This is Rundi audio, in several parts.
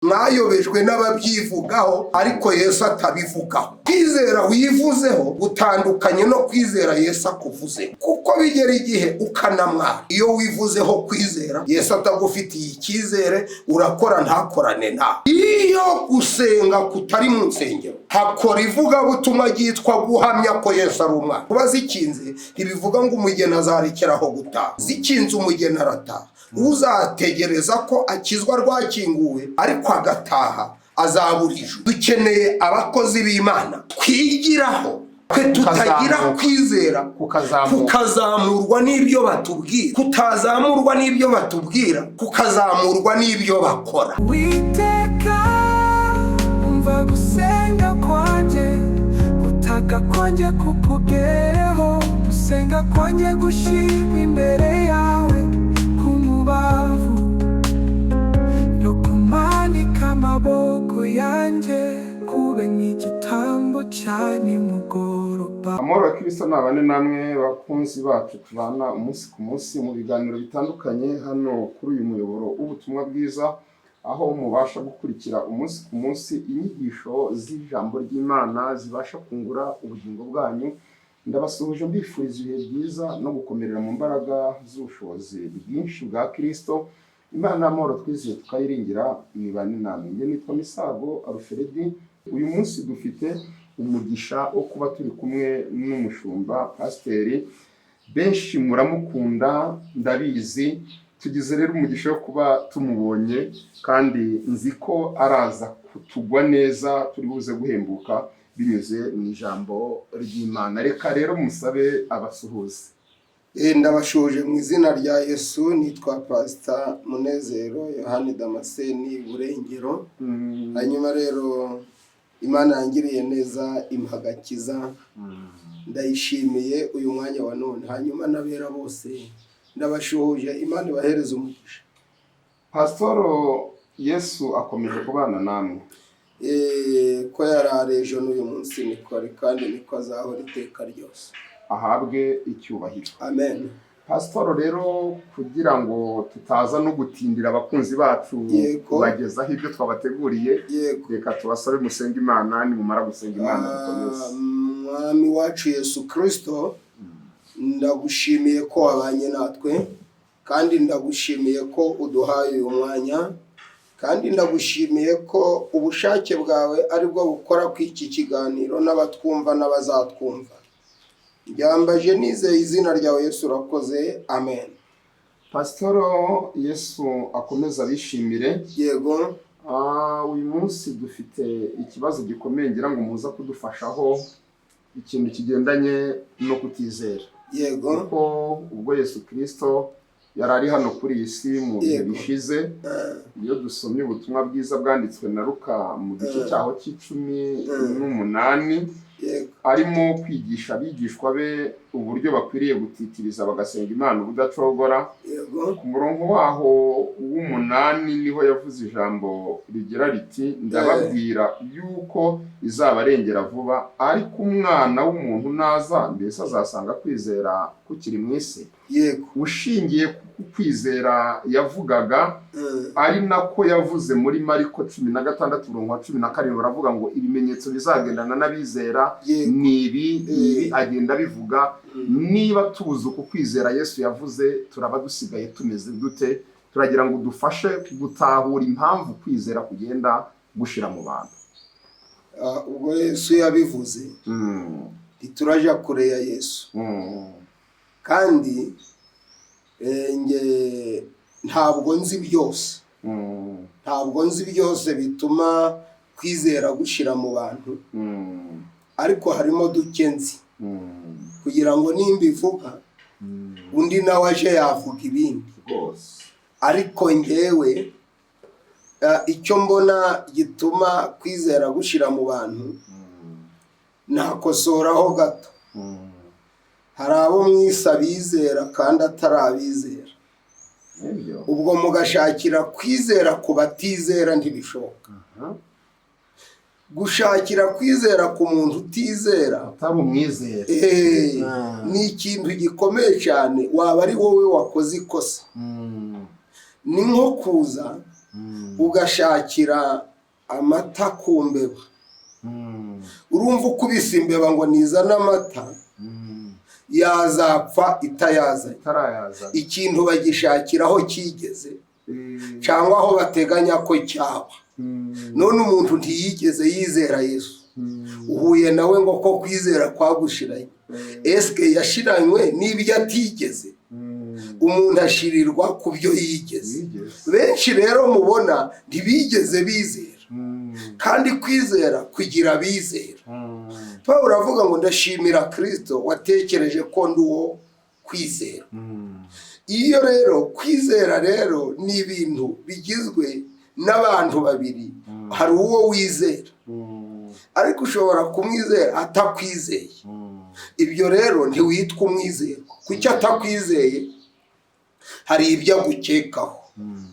Mwayobejwe n'ababyivugaho, ariko Yesu atabivugaho. Kwizera wivuzeho gutandukanye no kwizera Yesu akuvuzeho, kuko bigera igihe ukanamwara. Iyo wivuzeho kwizera, Yesu atagufitiye icyizere, urakora ntakorane nawe. Iyo gusenga kutari mu nsengero, hakora ivugabutumwa ryitwa guhamya ko Yesu ari umwana. Kuba zikinze ntibivuga ngo umugeni azarekeraho gutaha. Zikinze, umugeni arataha. Uzategereza ko akizwa rwakinguwe ariko agataha, azabura ijuru. Dukeneye abakozi b'Imana twigiraho, twe tutagira Kukazamuka. kwizera Kukazamuka. Kukazamurwa n'ibyo batubwira, kutazamurwa n'ibyo batubwira, kukazamurwa n'ibyo bakora. Uwiteka, umva gusenga kwanjye, gutaka kwanjye kukugereho, gusenga kwanjye gushima imbere yawe k'umubavu, no kumanika amaboko yanjye kube nk'igitambo cya nimugoroba. Amahoro ya Kirisito nabane namwe, bakunzi bacu tubana umunsi ku munsi mu biganiro bitandukanye hano kuri uyu muyoboro w'ubutumwa bwiza, aho mubasha gukurikira umunsi ku munsi inyigisho z'ijambo ry'Imana zibasha kungura ubugingo bwanyu. Ndabasuhuje, mbifuriza ibihe byiza no gukomerera mu mbaraga z'ubushobozi bwinshi bwa Kirisito. Imana y'amahoro twizeye tukayiringira nibane namwe. Njye nitwa Misago Alfred. Uyu munsi dufite umugisha wo kuba turi kumwe n'umushumba, pasiteri. Benshi muramukunda, ndabizi. Tugize rero umugisha wo kuba tumubonye, kandi nzi ko araza kutugwa neza, turi buze guhembuka binyuze mu ijambo ry'Imana. Reka rero musabe abasuhuze. Ndabasuhuje mu izina rya Yesu. Nitwa Pasita Munezero Yohani Damascene Burengero. Hanyuma rero Imana yangiriye neza, impa agakiza, ndayishimiye uyu mwanya wa none. Hanyuma n'abera bose ndabasuhuje, Imana ibahereze umugisha. Pasitoro, Yesu akomeje kubana namwe. Ko yari ejo n'uyu munsi niko ari, kandi niko azahora iteka ryose. Ahabwe icyubahiro. Amen. Pasitoro, rero kugira ngo tutaza no gutindira abakunzi bacu kubagezaho ibyo twabateguriye, reka tubasabe musenge Imana. Nimumara gusenga Imana, dukomeze. Ah, Mwami wacu Yesu Kirisito, ndagushimiye ko wabanye natwe, kandi ndagushimiye ko uduhaye uyu mwanya, kandi ndagushimiye ko ubushake bwawe ari bwo bukora ku iki kiganiro n'abatwumva n'abazatwumva. Byambaje nizeye izina ryawe Yesu, urakoze, amen. Pasitoro, Yesu akomeze abishimire. Yego. Ah, uyu munsi dufite ikibazo gikomeye ngira ngo muza kudufashaho, ikintu kigendanye no kutizera. Kuko ubwo Yesu Kirisito yari ari hano kuri iyi si mu bihe bishize, iyo dusomye ubutumwa bwiza bwanditswe na Luka mu gice cyaho cy'icumi n'umunani, arimo kwigisha abigishwa be uburyo bakwiriye gutitiriza bagasenga Imana ubudacogora. Ku murongo waho w'umunani niho yavuze ijambo rigira riti: "Ndababwira yuko izabarengera vuba, ariko Umwana w'umuntu naza, mbese azasanga kwizera kukiri mu isi?" Ushingiye ku kwizera yavugaga, ari nako yavuze muri Mariko 16 umurongo wa 17, baravuga ngo ibimenyetso bizagendana n'abizera ni ibi, ibi agenda abivuga. Niba tubuze uku kwizera Yesu yavuze, turaba dusigaye tumeze dute? Turagira ngo dufashe gutahura impamvu kwizera kugenda gushira mu bantu. Ah, ubwo Yesu yabivuze, ntituraja kure ya Yesu. Kandi nge ntabwo nzi byose. Ntabwo nzi byose bituma kwizera gushira mu bantu, ariko harimo duke nzi, kugira ngo nimba ivuga, undi nawe aje yavuga ibindi. Ariko ngewe icyo mbona gituma kwizera gushira mu bantu, nakosoraho gato. Hari abo mwise abizera kandi atari abizera. Nibyo. Ubwo mugashakira kwizera ku batizera, ntibishoboka. Gushakira kwizera ku muntu utizera, atari umwizera, ni ikintu gikomeye cyane, waba ari wowe wakoze ikosa. Ni nko kuza Ugashakira amata ku mbeba. Urumva, ukubise imbeba ngo nizane amata, yazapfa itayazanye. Itarayazana. Ikintu bagishakira aho kigeze cyangwa aho bateganya ko cyaba. None umuntu ntiyigeze yizera Yesu, uhuye nawe ngo ko kwizera kwagushiranye. Esike yashiranywe n'ibyo atigeze? Umuntu ashirirwa ku byo yigeze. Yigeze. Benshi rero mubona ntibigeze bizera, kandi kwizera kugira abizera. Pawulo aravuga ngo: "Ndashimira Kirisito watekereje ko ndi uwo kwizera." Iyo rero kwizera rero ni ibintu bigizwe n'abantu babiri. Hari uwo wizera, ariko ushobora kumwizera atakwizeye. Ibyo rero ntiwitwa umwizerwa. Kuki atakwizeye? Hari ibyo agukekaho.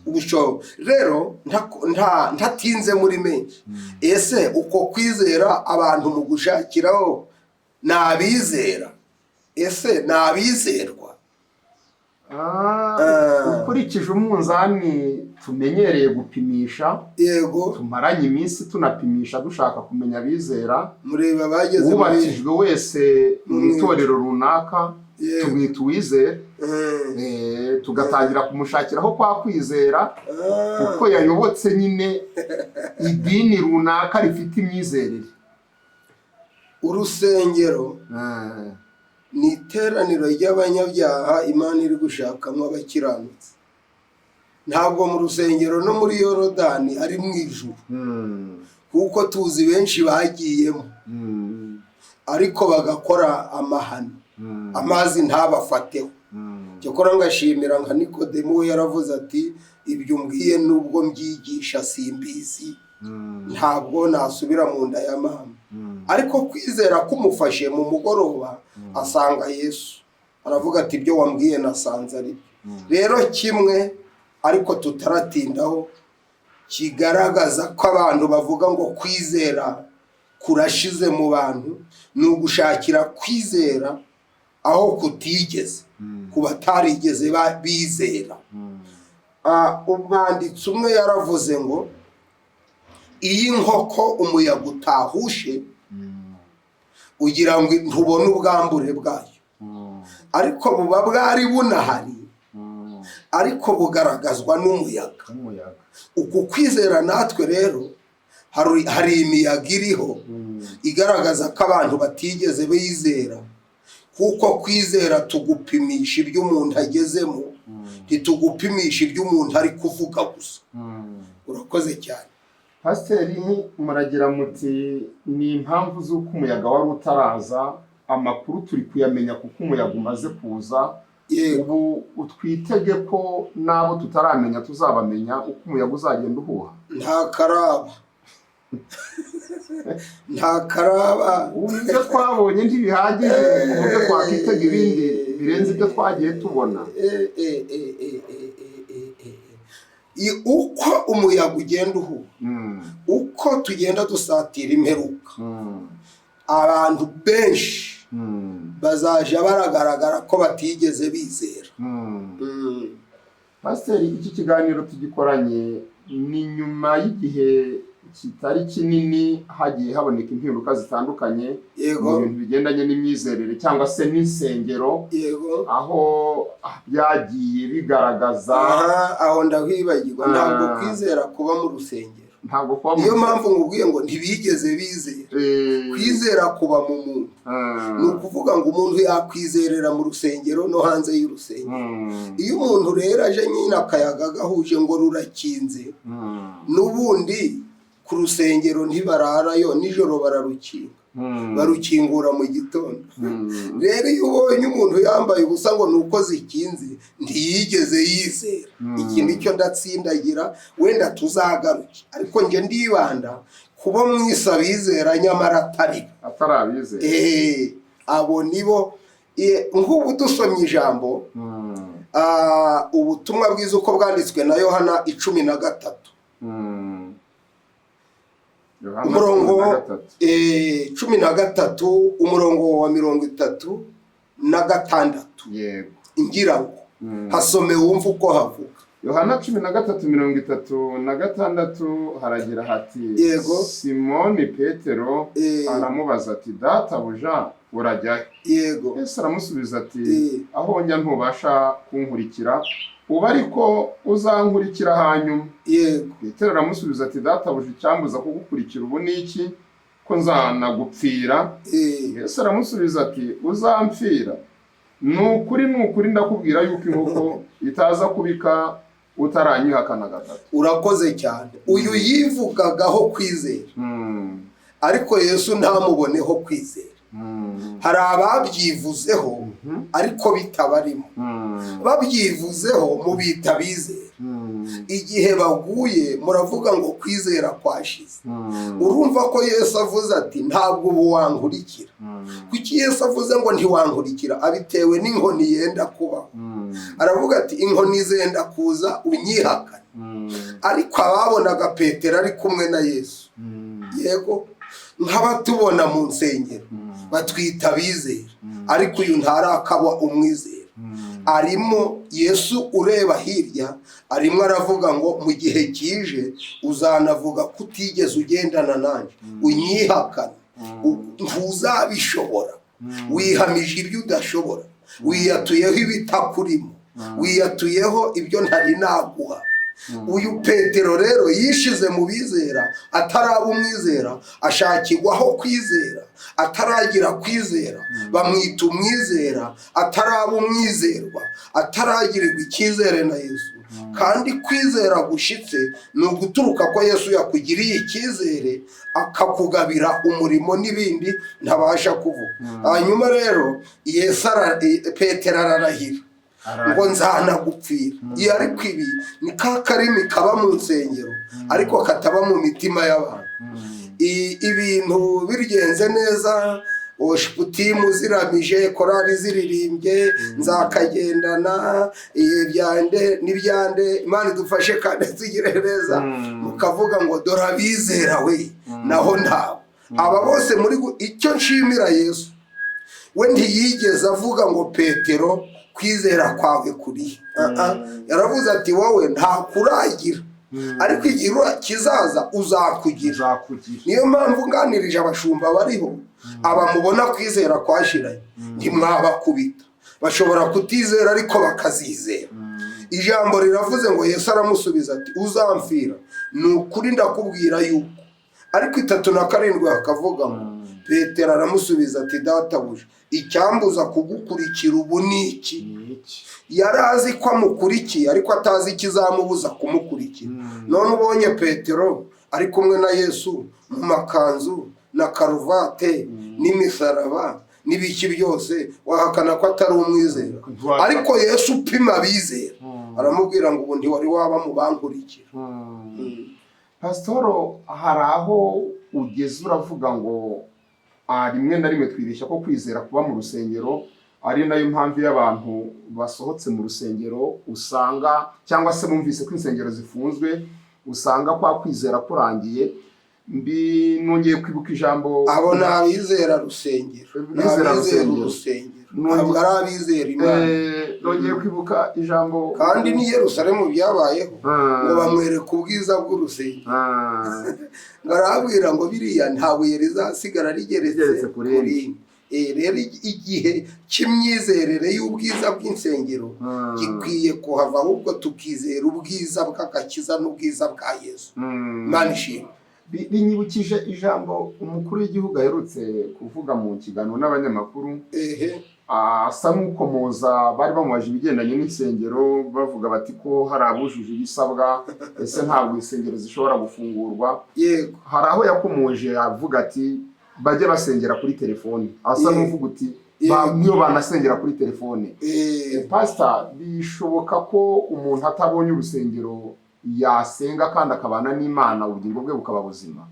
Ubushobo rero ntatinze muri menshi, ese uko kwizera abantu mu gushakiraho ni abizera? Ese ni abizerwa? Ukurikije umunzani tumenyereye gupimisha, tumaranye iminsi tunapimisha dushaka kumenya abizera, Mureba bageze muri ubatijwe wese mu itorero runaka tumwita uwizera. Tugatangira kumushakiraho kwa kwizera kuko yayobotse nyine idini runaka rifite imyizerere. Urusengero ni iteraniro ry'abanyabyaha Imana iri gushakamo abakiranutsi. Ntabwo mu rusengero no muri Yorodani ari mu ijuru, kuko tuzi benshi bagiyemo ariko bagakora amahano, amazi ntabafateho. Cyakora ngashimira nka Nikodemu, we yaravuze ati: "Ibyo umbwiye nubwo mbyigisha simbizi, ntabwo nasubira mu nda ya mama." Ariko kwizera kumufashe mu mugoroba asanga Yesu, aravuga ati: "Ibyo wambwiye nasanze ari byo." Rero kimwe ariko tutaratindaho kigaragaza ko abantu bavuga ngo kwizera kurashize mu bantu ni ugushakira kwizera aho kutigeze, ku batarigeze bizera. Umwanditsi umwe yaravuze ngo iyo inkoko umuyaga utahushe ugira ngo ntubone ubwambure bwayo, ariko buba bwari bunahari, ariko bugaragazwa n'umuyaga. N'umuyaga. Uku kwizera natwe rero hari imiyaga iriho igaragaza ko abantu batigeze bizera, kuko kwizera tugupimisha ibyo umuntu agezemo, ntitugupimisha ibyo umuntu ari kuvuga gusa. Urakoze cyane. Pasiteri, muragira muti ni impamvu z'uko umuyaga wari utaraza, amakuru turi kuyamenya kuko umuyaga umaze kuza. Ubu twitege ko n'abo tutaramenya tuzabamenya uko umuyaga uzagenda uhuha? Nta karaba, nta karaba. Ubu ibyo twabonye ntibihagije ku buryo twakwitega ibindi birenze ibyo twagiye tubona? Uko umuyaga ugenda uhuha, uko tugenda dusatira imperuka, abantu benshi bazaja baragaragara ko batigeze bizera. Pasiteri, iki kiganiro tugikoranye ni nyuma y'igihe kitari kinini hagiye haboneka impinduka zitandukanye mu bintu bigendanye n'imyizerere cyangwa se n'insengero, aho byagiye bigaragaza. Aha, aho ndahibagirwa. Ntabwo kwizera kuba mu rusengero. Ntabwo kuba mu Niyo mpamvu nkubwiye ngo ntibigeze bizera. Kwizera kuba mu muntu. Ni ukuvuga ngo umuntu yakwizerera mu rusengero no hanze y'urusengero. Iyo umuntu rero aje nyine akayaga gahuje ngo rurakinze, n'ubundi ku rusengero ntibararayo nijoro, bararukinga, barukingura mu gitondo. Rero iyo ubonye umuntu yambaye ubusa ngo ni uko zikinze, ntiyigeze yizera. Iki nicyo ndatsindagira, wenda tuzagaruke, ariko njye ndibanda kuba mwise abizera nyamara atari bo. Atari abizera. Abo nibo. Nk'ubu dusomye ijambo, ubutumwa bwiza uko bwanditswe na Yohana 13, Yohana umurongo 13. 13, umurongo wa 36. Ngira ngo hasome wumve uko havuga. Yohana 13:36 haragira hati: Yego. Simoni Petero aramubaza ati: "Databuja, urajya he?" Yesu aramusubiza ati: "Aho njya ntubasha kunkurikira ubu, ariko uzankurikira hanyuma." Petero aramusubiza ati: "Databuja, icyambuza kugukurikira ubu ni iki, ko nzanagupfira?" Yesu aramusubiza ati: "Uzampfira? Ni ukuri, ni ukuri, ndakubwira yuko inkoko itaza kubika utaranyihakana gatatu." Urakoze cyane. Uyu yivugagaho kwizera, ariko Yesu ntamuboneho kwizera. Hari ababyivuzeho ariko bitabarimo. Babyivuzeho mubita bizera. Igihe baguye muravuga ngo kwizera kwashize. Urumva ko Yesu avuze ati: "Ntabwo ubu wankurikira." Kuki Yesu avuze ngo ntiwankurikira? Abitewe n'inkoni yenda kubaho. Aravuga ati: "Inkoni zenda kuza unyihakane." Ariko ababonaga Petero ari kumwe na Yesu, yego, nk'abatubona mu nsengero batwita abizera, ariko uyu ntarakaba umwizera. Arimo Yesu ureba hirya, arimo aravuga ngo mu gihe kije uzanavuga ko utigeze ugendana nanjye, unyihakane. Ntuzabishobora. Wihamije ibyo udashobora, wiyatuyeho ibitakurimo, wiyatuyeho ibyo ntari naguha. Uyu Petero rero yishize mu bizera ataraba umwizera, ashakirwaho kwizera ataragira kwizera, bamwita umwizera ataraba umwizerwa, ataragirirwa icyizere na Yesu. Kandi kwizera gushitse ni uguturuka ko Yesu yakugiriye icyizere, akakugabira umurimo n'ibindi ntabasha kuvuga. Hanyuma rero Yesu Petero ararahira ngo nzanagupfira. Iyo ariko ibi ni ka karimi kaba mu nsengero ariko kataba mu mitima y'abantu. Ibintu bigenze neza, worship team ziramije, korali ziririmbye, nzakagendana ibyande n'ibyande, Imana idufashe kandi tugire neza, mukavuga ngo dore abizera we. Naho ntabwo aba bose muri icyo nshimira Yesu, we ntiyigeze avuga ngo: "Petero, kwizera kwawe kuri." Yaravuze ati: "Wowe ntakuragira, ariko igihe kizaza uzakugira." Uzakugira. Niyo mpamvu nganirije abashumba bariho, aba mubona kwizera kwashiranye, ntimwabakubita. Bashobora kutizera ariko bakazizera. Ijambo riravuze ngo Yesu aramusubiza ati: "Uzamfira? Ni ukuri ndakubwira yuko." Ariko 37 hakavuga ngo Petero aramusubiza ati: "Databuja, icyambuza kugukurikira ubu ni iki?" Ni iki? Yari azi ko amukurikiye, ariko atazi ikizamubuza kumukurikira. None ubonye Petero ari kumwe na Yesu mu makanzu na karuvate n'imisaraba n'ibiki byose, wahakana ko atari umwizera? Ariko Yesu upima abizera aramubwira ngo ubu ntiwari waba mu bankurikira. Pasitoro, hari aho ugeze uravuga ngo rimwe na rimwe twibeshya ko kwizera kuba mu rusengero, ari nayo mpamvu iyo abantu basohotse mu rusengero usanga, cyangwa se bumvise ko insengero zifunzwe, usanga kwa kwizera kurangiye. Mbi nongeye kwibuka ijambo. Abo ni abizera rusengero, ni Abizera abizera rusengero. urusengero, ntabwo ari abizera Imana. Nongeye kwibuka ijambo. Kandi n'i Yerusalemu byabayeho, ngo bamwereka ubwiza bw'urusengero, ngo arababwira ngo biriya nta buye rizasigara rigeretse Rigeretse ku rindi. rindi. Rero igihe cy'imyizerere y'ubwiza bw'insengero gikwiye kuhava, ahubwo tukizera ubwiza bw'agakiza n'ubwiza bwa Yesu. Imana ishimwe. Binyibukije ijambo umukuru w'igihugu aherutse kuvuga mu kiganiro n'abanyamakuru. Asa nk'ukomoza, bari bamubaje ibigendanye n'insengero, bavuga bati ko hari abujuje ibisabwa, ese ntabwo insengero zishobora gufungurwa? Hari aho yakomoje avuga ati bajye basengera kuri telefoni, asa n'uvuga uti niyo banasengera kuri telefone. Pasita, bishoboka ko umuntu atabonye urusengero yasenga kandi akabana n'Imana, ubugingo bwe bukaba buzima?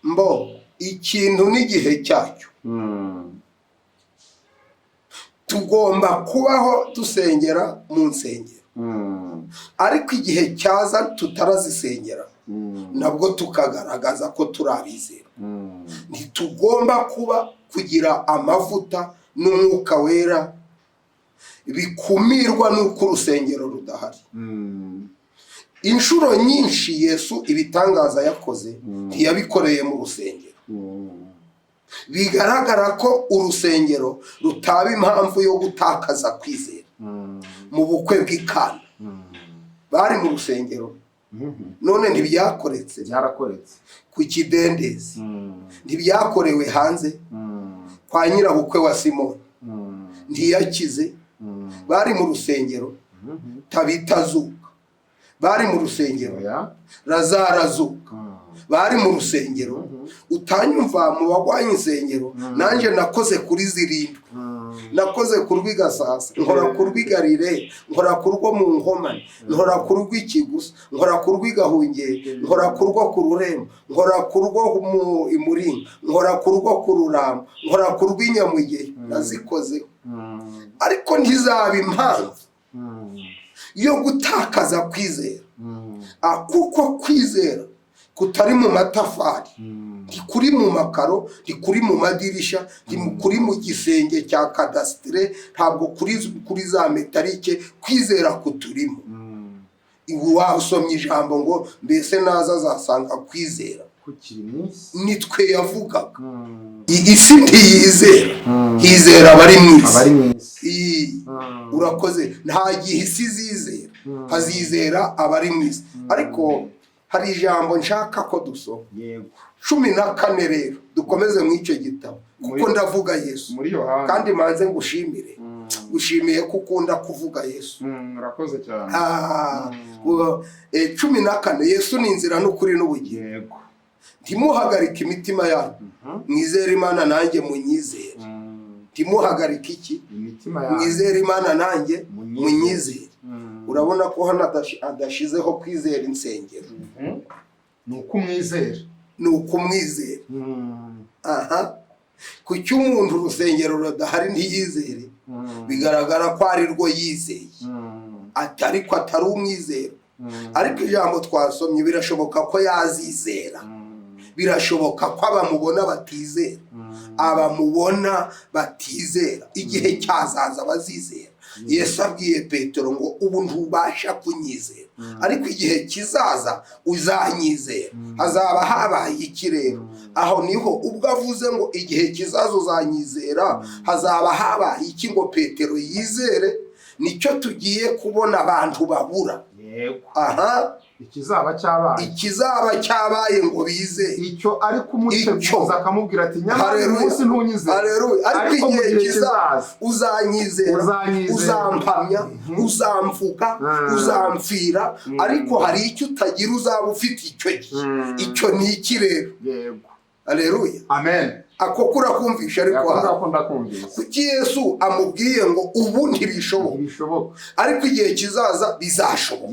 Mbo ikintu n'igihe cyacyo. Tugomba kubaho dusengera mu nsengero, ariko igihe cyaza tutarazisengera, nabwo tukagaragaza ko turi abizera. Ntitugomba kuba kugira amavuta n'umwuka wera. Bikumirwa n'uko urusengero rudahari. Inshuro nyinshi Yesu ibitangaza yakoze ntiyabikoreye mu rusengero. Bigaragara ko urusengero rutaba impamvu yo gutakaza kwizera. Mu bukwe bw'Ikana bari mu rusengero, none ntibyakoretse? Byarakoretse. Ku kidendezi ntibyakorewe hanze? Kwa nyirabukwe wa Simoni ntiyakize? Bari mu rusengero? Tabita azuka, bari mu rusengero? Oya. Lazaro azuka, bari mu rusengero? Utanyumva mu bagwanya insengero, nanjye nakoze kuri zirindwi. Nakoze ku rw'igasasa, nkora ku rw'igarire, nkora ku rwo mu Nkomane, nkora ku rw'Ikigusa, nkora ku rw'Igahungeri, nkora ku rwo ku Rurembo, nkora ku rwo mu Imuringa, nkora ku rwo ku Ruramba, nkora ku rw'Inyamugeyo. Nazikozeho, ariko ntizaba impamvu yo gutakaza kwizera. Kuko kwizera kutari mu matafari, ntikuri mu makaro, ntikuri mu madirisha, ntikuri mu gisenge cya kadasitere, ntabwo kuri za métallique. Kwizera kuturimo. Ubu wasomye ijambo ngo mbese naza azasanga kwizera Kukiri mu isi? Nitwe yavugaga. Isi ntiyizera, hizera abari mu isi. Abari mu isi. Urakoze. Nta gihe isi izizera, hazizera abari mu isi. Ariko hari ijambo nshaka ko dusoma. Yego. 14 rero, dukomeze mu icyo gitabo kuko ndavuga Yesu. Muri Yohana. Kandi manze ngushimire, gushimiye ko ukunda kuvuga Yesu. Urakoze cyane. 14, Yesu ni inzira n'ukuri n'ubugingo. Ntimuhagarike imitima yanyu, mwizere Imana, nanjye munyizere. Ntimuhagarike iki? Imitima yanyu. Mwizere Imana, nanjye Munyizere. munyizere. Urabona ko hano adashizeho kwizera insengero. Ni uko umwizera. Ni ukumwizera. Aha kuki umuntu urusengero rudahari ntiyizere? Bigaragara ko ari rwo yizeye, ati ariko atari umwizero. Ariko ijambo twasomye, birashoboka ko yazizera, birashoboka ko abamubona batizera, abamubona batizera, igihe cyazaza bazizera. Yesu abwiye Petero ngo ubu ntubasha kunyizera, ariko igihe kizaza uzanyizera. Hazaba habaye iki rero? Aho niho ubwo avuze ngo igihe kizaza uzanyizera, hazaba habaye iki ngo Petero yizere? Nicyo tugiye kubona abantu babura. Aha. Ikizaba cyabaye. Ikizaba cyabaye ngo bizere. Icyo ari kumuteguza, Icyo. akamubwira ati nyamara uyu Haleluya. munsi ntunyizere, Haleluya. Ariko ariko mu igihe gihe kizaza kizaza uzanyizera, Uzanyizera. uzampamya, uzamvuga, uzampfira. Ariko hari icyo utagira uzaba ufite icyo gihe. Icyo ni iki rero? Haleluya. Amen. Ako kurakumvisha? Ariko Ako hano ngako ndakumvise. Kuki Yesu amubwiye ngo ubu ntibishoboka, Ntibishoboka, ariko igihe kizaza bizashoboka?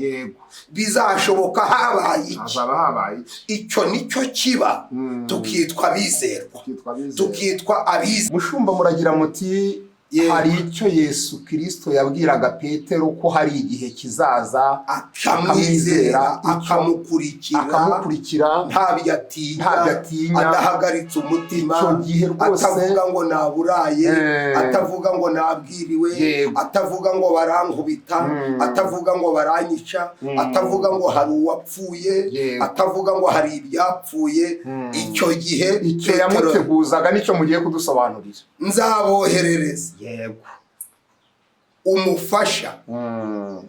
Bizashoboka habaye iki? Hazaba habaye iki? Icyo nicyo kiba, tukitwa abizerwa, Tukitwa abizera. tukitwa abizerwa. Mushumba, muragira muti hari icyo Yesu Kirisito yabwiraga Petero ko hari igihe kizaza akamwizera, akamukurikira, akamukurikira ntabyo atinya, ntabyo atinya. Adahagaritse umutima, Icyo gihe rwose atavuga ngo naburaye, atavuga ngo nabwiriwe, atavuga ngo barankubita, atavuga ngo baranyica, atavuga ngo hari uwapfuye, atavuga ngo hari ibyapfuye. Icyo gihe Icyo Petero yamuteguzaga nicyo mugiye kudusobanurira. Nzaboherereza umufasha.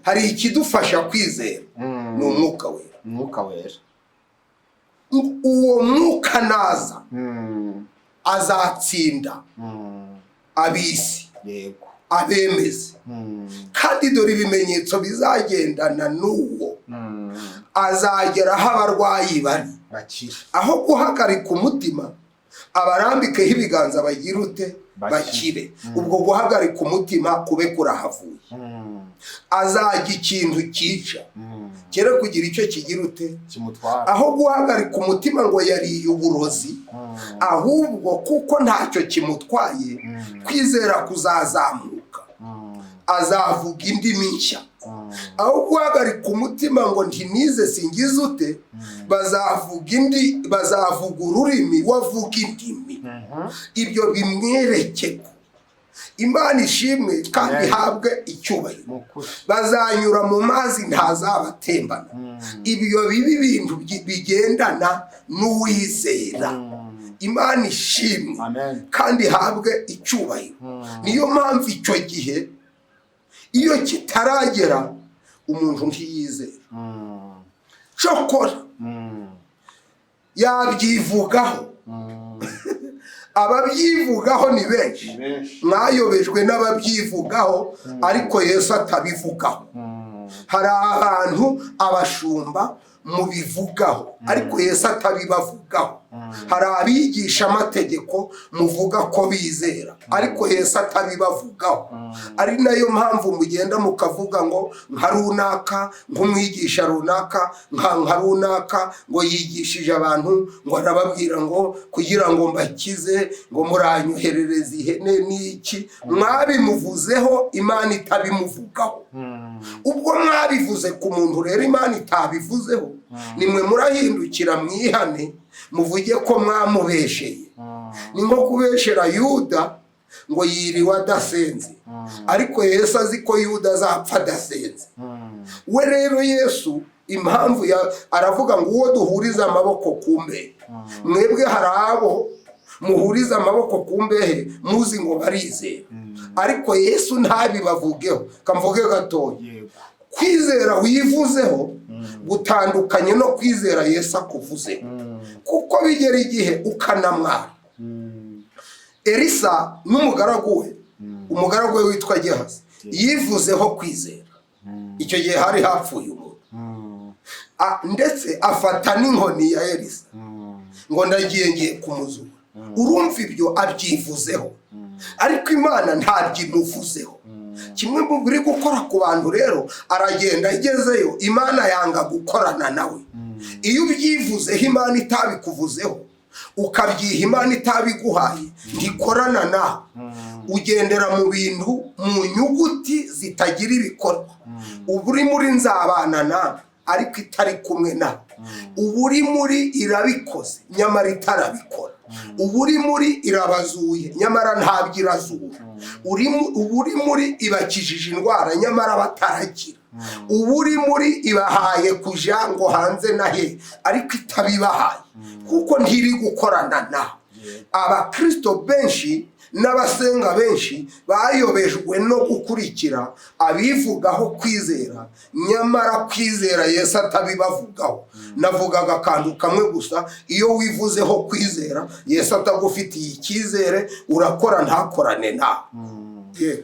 Hari ikidufasha kwizera, ni Umwuka Wera. Umwuka Wera. Uwo Mwuka naza azatsinda ab'isi, abemeze. Kandi dore ibimenyetso bizagendana n'uwo: azagera aho abarwayi bari, Bakire. aho guhagarika umutima abarambikeho ibiganza bagira ute? Bakire. Bakire. Ubwo guhagarika umutima kube kurahavuye. Azajya ikintu cyica kere kugira icyo kigira ute? Kimutwara. Aho guhagarika umutima ngo yariye uburozi, ahubwo kuko ntacyo kimutwaye, kwizera kuzazamuka, azavuga indimi nshya. Aho guhagarika umutima ngo ntinize singize ute, bazavuga indi, bazavuga ururimi, wavuga indimi. Ibyo bimwereke ko Imana ishimwe kandi Amen. ihabwe icyubahiro. Ni ukuri. Bazanyura mu mazi, ntazabatembana. Ibyo biba ibintu bigendana n'uwizera. Imana ishimwe Amen. kandi ihabwe icyubahiro. Niyo mpamvu icyo gihe iyo kitaragera, umuntu ntiyizera. Cokora yabyivugaho, ababyivugaho ni benshi. Ni benshi. Mwayobejwe n'ababyivugaho ariko Yesu atabivugaho. Hari abantu, abashumba, mubivugaho ariko Yesu atabibavugaho. Hari abigisha amategeko muvuga ko bizera ariko Yesu atabibavugaho. Ari nayo mpamvu mugenda mukavuga ngo nka runaka, nk'umwigisha runaka, nka runaka, ngo yigishije abantu, ngo arababwira ngo kugira ngo mbakize ngo muranyoherereze ihene n'iki. Mwabimuvuzeho, Imana itabimuvugaho. Ubwo mwabivuze ku muntu rero Imana itabivuzeho, nimwe murahindukira mwihane, muvuge ko mwamubesheye. Ni nko kubeshera Yuda ngo yiriwe adasenze, ariko Yesu azi ko Yuda azapfa adasenze. We rero Yesu impamvu aravuga ngo uwo duhuriza amaboko ku mbehe. Mwebwe hari abo muhuriza amaboko ku mbehe muzi ngo barizera, ariko Yesu ntabibavugeho. Kamvuge gatoya. Yego. Kwizera wivuzeho gutandukanye no kwizera Yesu akuvuzeho, kuko bigera igihe ukanamwara. Elisa n'umugaragu we, umugaragu we witwa Gehazi, yivuzeho kwizera. Icyo gihe hari hapfuye umuntu, ndetse afata n'inkoni ya Elisa ngo ndagiye, ngiye kumuzura. Urumva ibyo abyivuzeho, ariko Imana ntabyimuvuzeho. Kimwe mu biri gukora ku bantu rero, aragenda agezeyo Imana yanga gukorana nawe. Iyo ubyivuzeho Imana itabikuvuzeho, ukabyiha Imana itabiguhaye, ntikorana nawe. Ugendera mu bintu, mu nyuguti zitagira ibikorwa. Uba uri muri nzabana nawe ariko itari kumwe nawe. Uba uri muri irabikoze nyamara itarabikora. Uba uri muri irabazuye nyamara ntabyo irazura. Uba uri muri ibakijije indwara nyamara batarakira. Uba uri muri ibahaye kuja ngo hanze na he, ariko itabibahaye, kuko ntiri gukorana nawe. Abakristo benshi n'abasenga benshi bayobejwe no gukurikira abivugaho kwizera, nyamara kwizera Yesu atabibavugaho. Navugaga akantu kamwe gusa: iyo wivuzeho kwizera Yesu atagufitiye icyizere, urakora ntakorane nawe.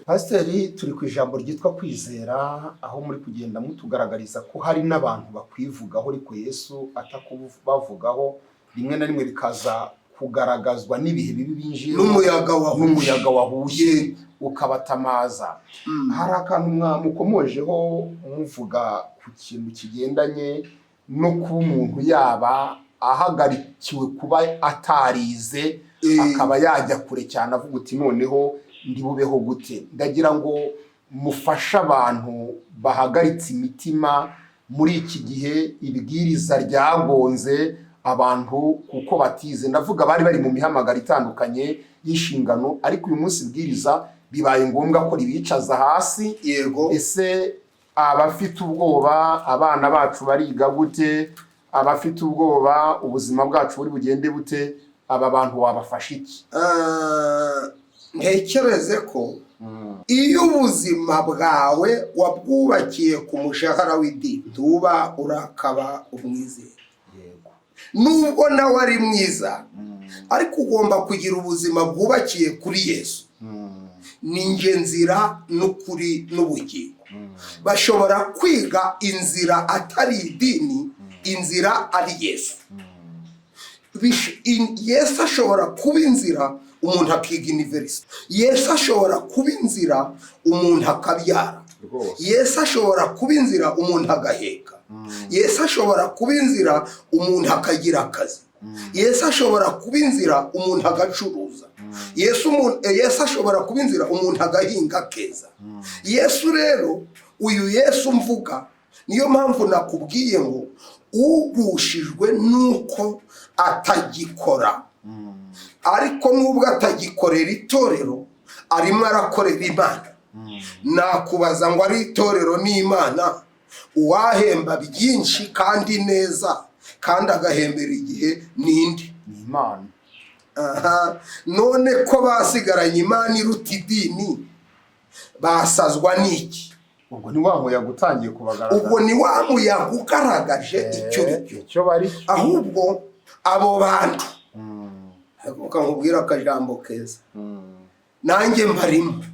Pasiteri, turi ku ijambo ryitwa kwizera, aho muri kugenda mutugaragariza ko hari n'abantu bakwivugaho ariko Yesu atakubavugaho. Rimwe na rimwe bikaza kugaragazwa n'ibihe bibi binjiyemo, n'umuyaga wahushye. N'umuyaga wahushye ukabatamaza. Hari akantu mwamukomojeho muvuga ku kintu kigendanye no kuba umuntu yaba ahagarikiwe kuba atarize, akaba yajya kure cyane avuga uti noneho ndi bubeho gute? Ndagira ngo mufashe abantu bahagaritse imitima muri iki gihe ibwiriza ryagonze abantu kuko batize. Ndavuga bari bari mu mihamagaro itandukanye y'inshingano, ariko uyu munsi ibwiriza bibaye ngombwa ko ribicaza hasi. Ese abafite ubwoba, abana bacu bariga gute? Abafite ubwoba, ubuzima bwacu buri bugende bute? Aba bantu wabafasha iki? Ntekereze ko iyo ubuzima bwawe wabwubakiye ku mushahara w'idini, ntuba urakaba umwizera. Nubwo nawe ari mwiza, ariko ugomba kugira ubuzima bwubakiye kuri Yesu. Ni njye nzira n'ukuri n'ubugingo. Bashobora kwiga inzira atari idini, inzira ari Yesu. Yesu ashobora kuba inzira, umuntu akiga université. Yesu ashobora kuba inzira, umuntu akabyara. Yesu ashobora kuba inzira, umuntu agaheka. Yesu ashobora kuba inzira, umuntu akagira akazi. Yesu ashobora kuba inzira, umuntu agacuruza. Yesu ashobora kuba inzira, umuntu agahinga keza. Yesu rero, uyu Yesu mvuga, niyo mpamvu nakubwiye ngo ugushijwe nuko atagikora, ariko nubwo atagikorera itorero. Arimo arakorera Imana. Nakubaza ngo ari itorero n'Imana, uwahemba byinshi kandi neza kandi agahembera igihe ninde? Ni Imana. Aha, none ko basigaranye Imana iruta idini, basazwa n'iki? Ubwo ni wa muyaga utangiye kubagaragara. Ubwo ni wa muyaga ugaragaje icyo uri cyo. Icyo bari cyo. Ahubwo abo bantu, reka nkubwire akajambo keza, nanjye mbarimo.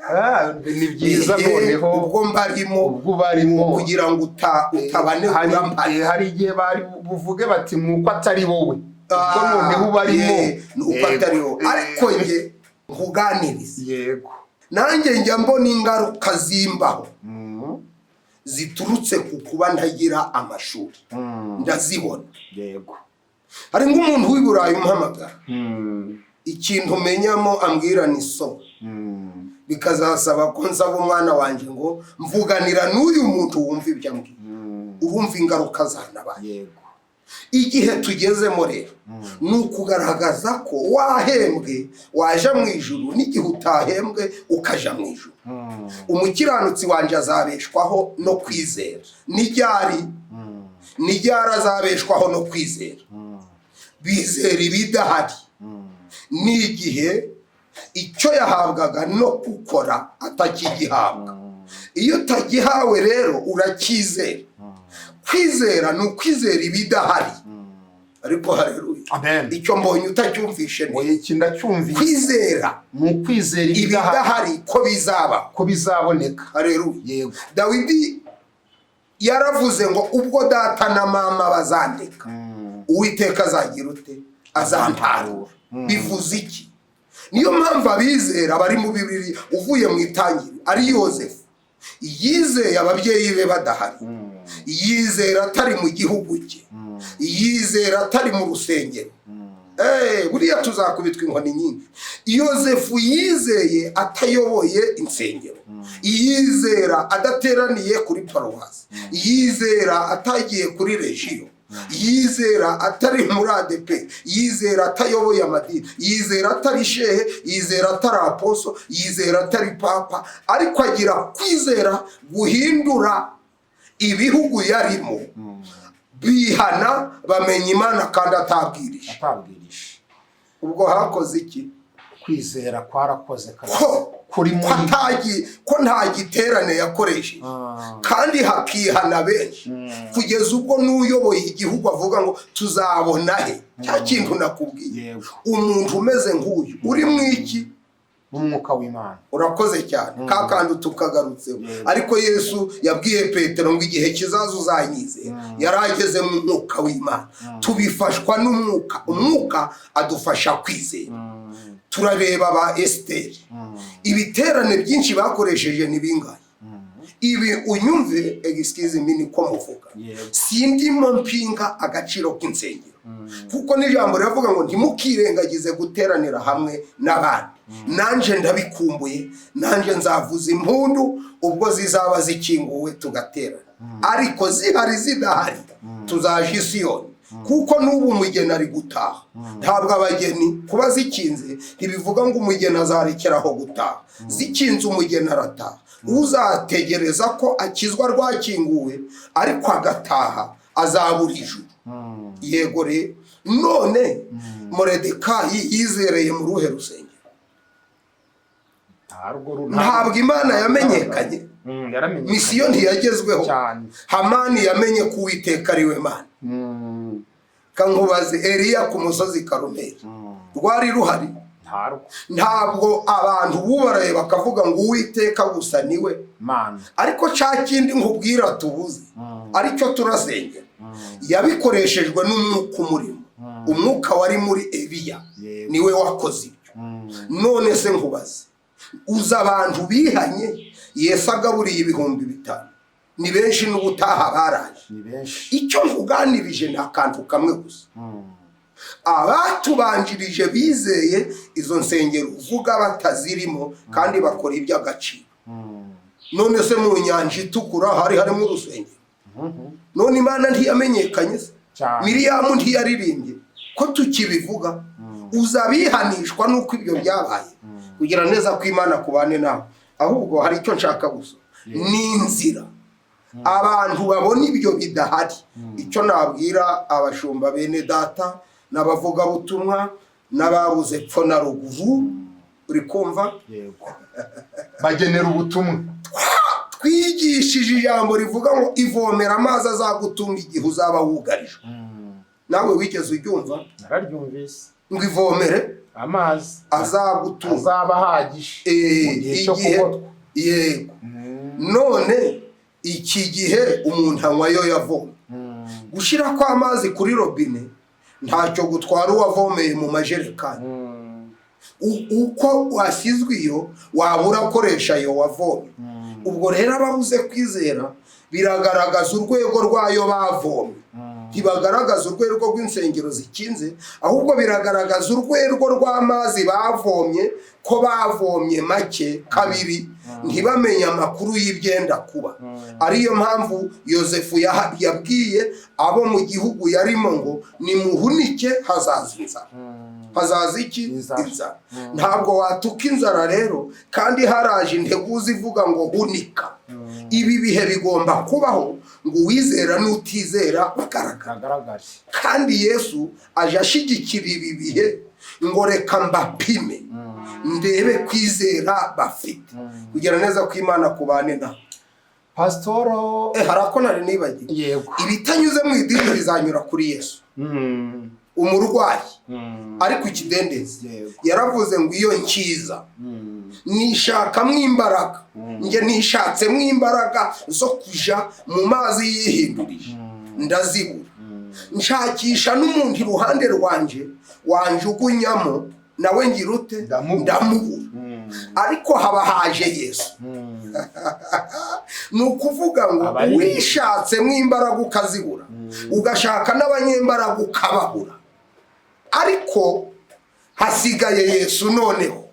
Ah, ni byiza. Noneho Ubwo mbarimo, ubwo barimo, kugira ngo utabanegura, mpari. Hari igihe bari buvuge bati nuko atari wowe, ubwo noneho ubarimo. Ni uko atari wowe, ariko njye nkuganiriza. Nanjye njya mbona ingaruka zimbaho ziturutse ku kuba ntagira amashuri, ndazibona. Hari nk'umuntu w'i Burayi umpamagara, ikintu umenyamo ambwira ni so, bikazasaba ko nsaba umwana wanjye ngo mvuganira n'uyu muntu wumva ibyo ambwira. Urumva ingaruka zanabaye. Igihe tugezemo rero ni ukugaragaza ko wahembwe waja mu ijuru, n'igihe utahembwe ukaja mu ijuru. Umukiranutsi wanjye azabeshwaho no kwizera. N'iryari n'iryari azabeshwaho no kwizera? Bizera ibidahari. Ni igihe icyo yahabwaga no gukora atakigihabwa. Iyo utagihawe rero uracyizera. Kwizera ni ukwizera ibidahari. Ariko hareruya! Amen. Icyo mbonye utacyumvishe neza. Oya, iki ndacyumvise. Kwizera ni ukwizera ibidahari, ibidahari ko bizaba, ko bizaboneka. Hareruya! Dawidi yaravuze ngo ubwo data na mama bazandeka, Uwiteka azagira ute? Azantarura. Bivuze iki? Niyo mpamvu abizera bari mu Bibiri, uvuye mu itangiriro, ari Yosefu yizeye ababyeyi be badahari, yizera atari mu gihugu cye, yizera atari mu rusengero. Buriya tuzakubitwa inkoni nyinshi. Yosefu yizeye atayoboye insengero, yizera adateraniye kuri paruwasi, yizera atagiye kuri rejiyo, yizera atari muri ADEPR, yizera atayoboye amadini, yizera atari shehe, yizera atari aposo, yizera atari papa, ariko agira kwizera guhindura ibihugu yarimo, bihana bamenya Imana kandi atabwirije. Atabwirije. Ubwo hakoze iki? Kwizera kwarakoze kabisa. Ko Kuri ko muri ko nta giterane yakoresheje, kandi hakihana benshi, kugeza ubwo n'uyoboye igihugu avuga ngo tuzabona he cya kintu nakubwiye. Umuntu umeze nk'uyu uri mu iki? N'umwuka w'Imana. Urakoze cyane, ka kandi tukagarutseho. Ariko Yesu yabwiye Petero ngo igihe kizaza uzanyizera. Yari ageze mu mwuka w'Imana. Tubifashwa n'umwuka, umwuka adufasha kwizera. Turareba ba Esiteri, ibiterane byinshi bakoresheje ni bingahe? Ibi unyumve, excuse me, niko muvuga. Sindimo mpinga agaciro k'insengero, kuko n'ijambo riravuga ngo ntimukirengagize guteranira hamwe n'abandi. Nanjye ndabikumbuye, nanjye nzavuza impundu ubwo zizaba zikinguwe tugaterana. Ariko zihari zidahari, tuzaje Isiyoni, kuko n'ubu umugeni ari gutaha. Ntabwo abageni kuba zikinze ntibivuga ngo umugeni azarekeraho gutaha. Zikinze umugeni arataha. Uzategereza ko akizwa rwakinguwe ariko agataha azabura ijuru. Yego rero, none Moredekayi yizereye mu ruhe rusengero? Ntabwo Imana yamenyekanye? Yaramenyekanye. Misiyo ntiyagezweho? Cyane. Hamani yamenye ko Uwiteka ari we Mana. Kankubaze, Eliya ku musozi Karumeli rwari ruhari? Ntarwo. Ntabwo abantu bubaraye bakavuga ngo Uwiteka gusa niwe Mana. Ariko cya kindi nkubwira tubuze, aricyo turasengera, yabikoreshejwe n'umwuka umurimo. Umwuka wari muri Eliya niwe wakoze ibyo. None se nkubaze, uzi abantu bihanye Yesu agaburiye 5000? Ni benshi, n'ubutaha baraje. Ni benshi. Icyo nkuganirije ni akantu kamwe gusa. Abatubanjirije bizeye izo nsengero uvuga batazirimo, kandi bakora iby'agaciro. None se mu Nyanja Itukura hari harimo urusengero? None Imana ntiyamenyekanye se? Cyane. Miriyamu ntiyaririmbye ko tukibivuga? Uza bihanishwa n'uko ibyo byabaye, kugira neza ko Imana kubane nawe. Ahubwo hari icyo nshaka gusa, ni inzira abantu babona ibyo bidahari. Icyo nabwira abashumba bene data n'abavugabutumwa n'ababuze pfo na ruguru, uri kumva? Yego, bagenera ubutumwa. Twigishije ijambo rivuga ngo ivomera amazi azagutunga igihe uzaba wugarijwe. Nawe wigeze uryumva? Nararyumvise. Ngo ivomere amazi azagutunga azaba ahagije mu gihe cyo igihe kugotwa. Yego. None iki gihe umuntu anywa ayo yavomye. Gushyira kw'amazi kuri robine ntacyo gutwara uwavomeye mu majerekani. Uko wasizwe iyo waba urakoresha ayo wavomye. Ubwo rero ababuze kwizera biragaragaza urwego rwayo bavomye, ntibagaragaza urwego rw'insengero zikinze, ahubwo biragaragaza urwego rw'amazi bavomye, ko bavomye make. Kabiri, ntibamenye amakuru y'ibyenda kuba. Ariyo mpamvu Yosefu yabwiye abo mu gihugu yarimo ngo nimuhunike, hazaza inzara. Hazaza iki? Inzara. Inzara. Ntabwo watuka inzara rero kandi haraje integuza ivuga ngo hunika. Ibi bihe bigomba kubaho ngo uwizera n'utizera bagaragara. Kagaragare. Kandi Yesu aje ashyigikira ibi bihe ngo reka mbapime ndebe kwizera bafite. Kugira neza ko Imana kubane nawe. Pasitoro. Hari ako nari nibagiwe. Yego. Ibitanyuze mu idini bizanyura kuri Yesu. Umurwayi ari ku kidendezi yaravuze ngo iyo nkiza nishakamo imbaraga, njye nishatsemo imbaraga zo kuja mu mazi yihindurije ndazibura, nshakisha n'umuntu iruhande rwanje wanjugunyamo, nawe ngira ute? Ndamubura. Ndamubura. Ariko haba haje Yesu. Ni ukuvuga ngo wishatsemo imbaraga ukazibura, ugashaka n'abanyembaraga ukababura, ariko hasigaye Yesu. Noneho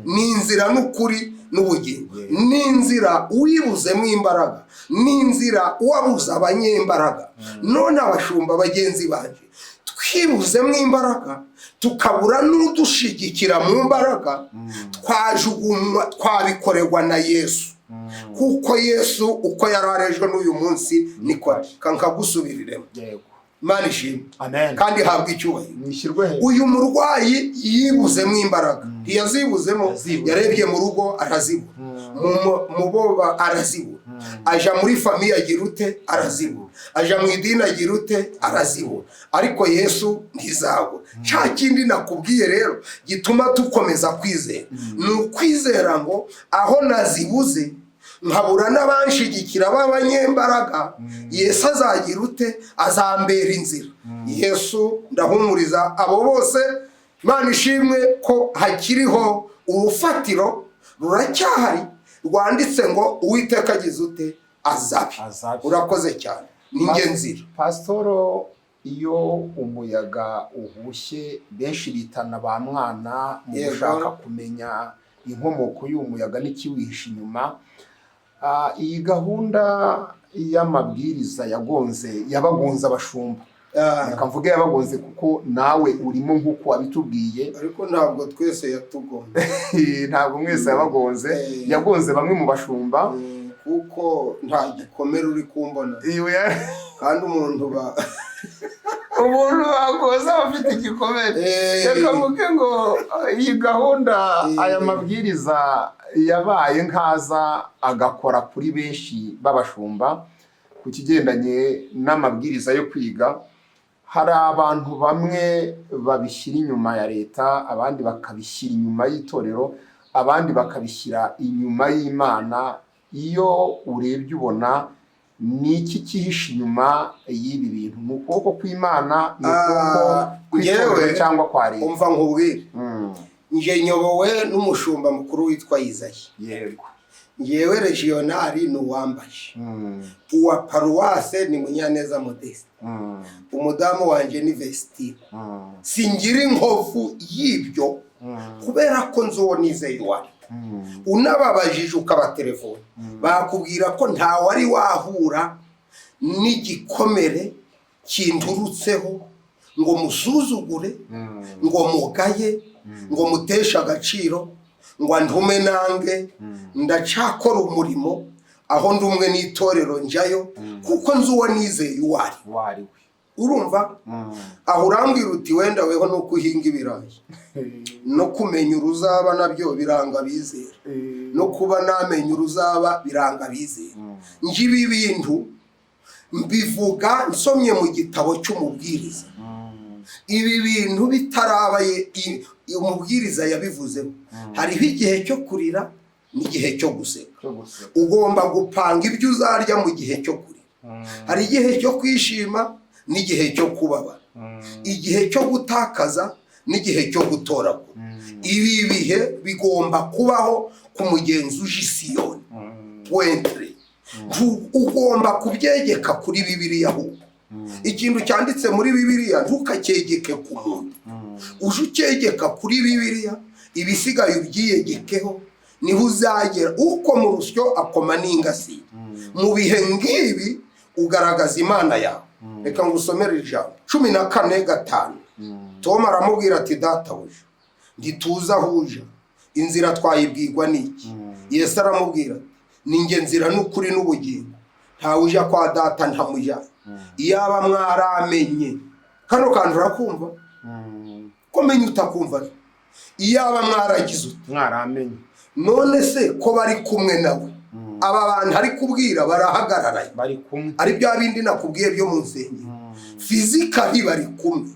ni inzira n'ukuri n'ubugingo. Ni inzira wibuzemo imbaraga, ni inzira wabuze abanyembaraga. None abashumba bagenzi banjye, twibuzemo imbaraga tukabura n'udushigikira mu mbaraga, twajugunywa, twabikorerwa na Yesu, kuko Yesu uko yari arejwe n'uyu munsi niko ari. Kankagusubiriremo. Yego. Imana ishimwe. Amen. Kandi habwa icyubahiro. Mwishyirwe hejuru. Uyu murwayi yibuzemo imbaraga, ntiyazibuzemo? Yazibuzemo. Yarebye mu rugo arazibura, mu bo arazibura, aja muri famille agira ute? Arazibura. Aja mu idini agira ute? Arazibura. Ariko Yesu ntizabura. Cya kindi nakubwiye rero gituma dukomeza kwizera ni ukwizera ngo aho nazibuze nkabura n'abanshigikira b'abanyembaraga, Yesu azagira ute? Azambera inzira. Yesu, ndahumuriza abo bose, Imana ishimwe ko hakiriho urufatiro, ruracyahari, rwanditse ngo Uwiteka agize ute? Azabe. Azabe. Urakoze cyane, ni njye nzira. Pasitoro, iyo umuyaga uhushye benshi bitana ba mwana mu gushaka kumenya inkomoko y'uwo muyaga n'ikiwihishe inyuma. Iyi gahunda y'amabwiriza yagonze, yabagonze abashumba. Reka mvuge yabagonze kuko nawe urimo nk'uko wabitubwiye. Ariko ntabwo twese yatugonze. Ntabwo mwese yabagonze. Yagonze bamwe mu bashumba. Kuko nta gikomere uri kumbona. Iyo Kandi umuntu ba umuntu bagoze aba afite igikomere. Reka mvuge ngo iyi gahunda, aya mabwiriza yabaye nkaza agakora kuri benshi b'abashumba ku kigendanye n'amabwiriza yo kwiga. Hari abantu bamwe babishyira inyuma ya leta, abandi bakabishyira inyuma y'itorero, abandi bakabishyira inyuma y'Imana. Iyo urebye ubona ni iki cyihishe inyuma y'ibi bintu? Ni ukuboko kw'Imana, ni ukuboko kw'itorero Njyewe, cyangwa kwa leta? Umva nkubwire. Nje nyobowe n'umushumba mukuru witwa Izayi. Ngewe régional ni uwambaye. Uwa paruwase ni Munyaneza Modeste. Umudamu wanjye ni Vestine. Singira inkovu y'ibyo kubera ko nzi uwo nizeye uwo ari. Unababajije ukabatelefone, bakubwira ko ntawari wahura n'igikomere kinturutseho. Ngo musuzugure, ngo mugaye, ngo muteshe agaciro, ngo antume nange. Ndacakora umurimo aho ndi umwe n'itorero njyayo, kuko nzi uwo nizeye uwo ari. Uwo ari we. Urumva aho urambwira uti wenda weho nuko uhinga ibirayi, no kumenya uruzaba nabyo biranga abizera, no kuba namenya uruzaba biranga abizera. Njye ibi bintu mbivuga nsomye mu gitabo cy'Umubwiriza. Ibi bintu bitarabaye, Umubwiriza yabivuzeho: hariho igihe cyo kurira n'igihe cyo guseka. Cyo guseka. Ugomba gupanga ibyo uzarya mu gihe cyo kurira. Hari igihe cyo kwishima n'igihe cyo kubabara, igihe cyo gutakaza n'igihe cyo gutoragura. Ibi bihe bigomba kubaho ku mugenzi uje i Siyoni. Point. Ugomba kubyegeka kuri Bibiliya. Ahubwo ikintu cyanditse muri Bibiliya ntukacyegeke ku muntu, uje ucyegeka kuri Bibiliya, ibisigaye ubyiyegekeho, niho uzagera uko mu rusyo akoma n'ingasire. Mu bihe ngibi ugaragaza Imana yawe. Reka ngusomere ijambo, 14:5. Toma aramubwira ati: "Databuja, ntituzi aho uja, inzira twayibwirwa n'iki?" Yesu aramubwira ati: "Ni njye nzira n'ukuri n'ubugingo, ntawe uja kwa Data ntamujyanye. Iyaba mwaramenye." Kano kantu urakumva ko menya utakumva? Iyaba mwaragize ute? Mwaramenye. None se ko bari kumwe nawe, aba bantu ari kubwira barahagararanye? Bari kumwe. Ari bya bindi nakubwiye byo mu nsengero, physically bari kumwe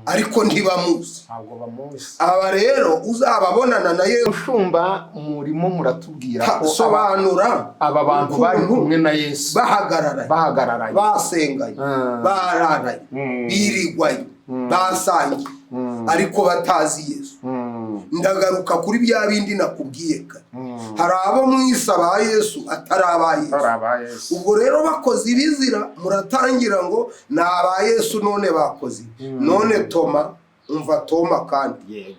ariko ntibamuzi. Ntabwo bamuzi. Aba rero uzababonana na Yesu. Mushumba, murimo muratubwira ko Sobanura. aba bantu bari ukuntu kumwe na Yesu, bahagararanye, bahagararanye, basenganye, bararanye, birigwanye, basangiye, ariko batazi Yesu. Ndagaruka kuri bya bindi nakubwiye kare: hari abo mwise aba Yesu atari aba Yesu. Atari aba Yesu. Ubwo rero bakoze ibizira, muratangira ngo ni aba Yesu, none bakoze ibi. None Toma, umva Toma kandi.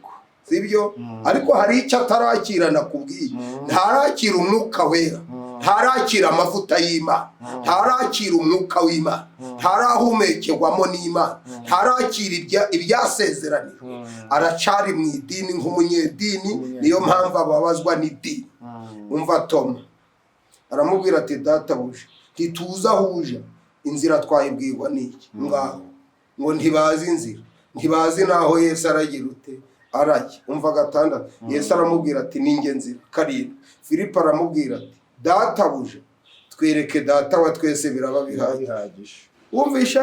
Sibyo? Ariko hari icyo atarakira nakubwiye: ntarakira Umwuka Wera, ntarakira amavuta y'Imana, ntarakira umwuka w'Imana, ntarahumekerwamo n'Imana, ntarakira ibyasezeranijwe. Aracari mu idini nk'umunyedini, niyo mpamvu ababazwa n'idini. Umva Toma aramubwira ati: "Databuja, ntituzi aho uja, inzira twayibwirwa n'iki?" Ngaho ngo ntibazi inzira, ntibazi n'aho Yesu aragira ute, arajya. Umva gatandatu: Yesu aramubwira ati: "Ninjye nzira." Karindwi: Filipo aramubwira ati: "Databuja, twereke Data wa twese, biraba bihagije." Bihagije. Wumvisha